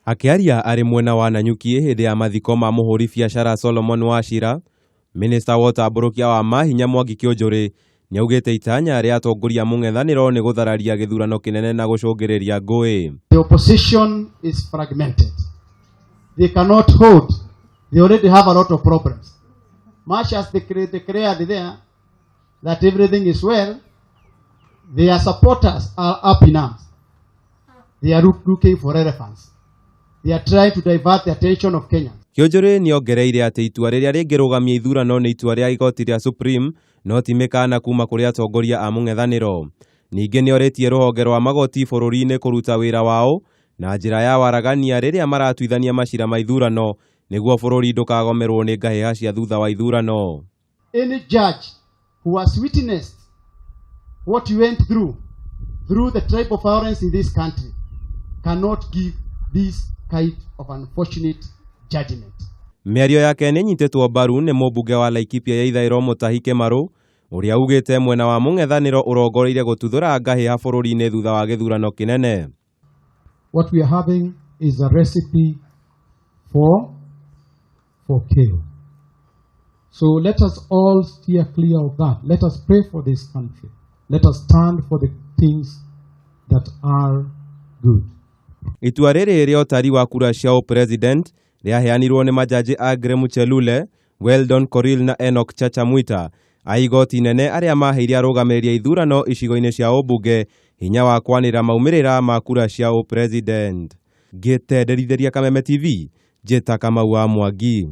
Akĩaria arĩ mwena wa Nanyuki hĩndĩ ya mathiko ma mũhũri biacara Solomon Wachira, Minista wa ũtambũrũkia wa mahinya Mwangi Kĩũnjũrĩ nĩaugĩte itanya rĩa atongoria a mũng'ethanĩro nĩ gũthararia gĩthurano kĩnene na gũcũngĩrĩria ngũĩ. The opposition is fragmented. They cannot hold. They already have a lot of problems. Much as they declared there that everything is well, their supporters are up in arms. They are looking for elephants. They are trying to divert the attention of Kenyans. Kĩũnjũrĩ nĩongereire atĩ itua rĩrĩa rĩngĩrũgamia ithurano nĩ itua rĩa igoti rĩa Supreme no ti mĩkana kuma kũrĩ atongoria a mũng'ethanĩro. Ningĩ nĩorĩtie rũhonge rwa magoti bũrũri-inĩ kũruta wĩra wao na njĩra ya waragania rĩrĩa maratuithania macira ma ithurano nĩguo bũrũri ndũkagomerwo nĩ ngahĩha cia thutha wa ithurano. Any judge who has witnessed what you went through the tribal violence in this country cannot give this kind of unfortunate judgment. Mĩario yake nĩnyitĩtwo mbaru nĩ mũmbunge wa Laikipia ya ithũĩro Mutahi Kĩmarũ ũrĩa ugĩte mwena wa mũng'ethanĩro ũrongoreirie gũtuthũra ngahĩha bũrũri-inĩ thutha wa gĩthurano kĩnene. What we are having is a recipe for chaos. So let us all steer clear of that. Let us pray for this country. Let us stand for the things that are good. Itua rĩrĩ rĩa ũtari wa kura cia ũpresident rĩaheanirwo nĩ majaji Aggrey Muchelule, Weldon Korir na Enoch Chacha Mwita a igoti inene arĩa maheire arũgamĩrĩri a ithurano icigo-inĩ cia ũmbunge hinya wa kwanĩrĩra maumĩrĩra ma kura cia ũpresident. Ngĩtenderithĩria Kameme TV, njĩta Kamau wa Mwangi.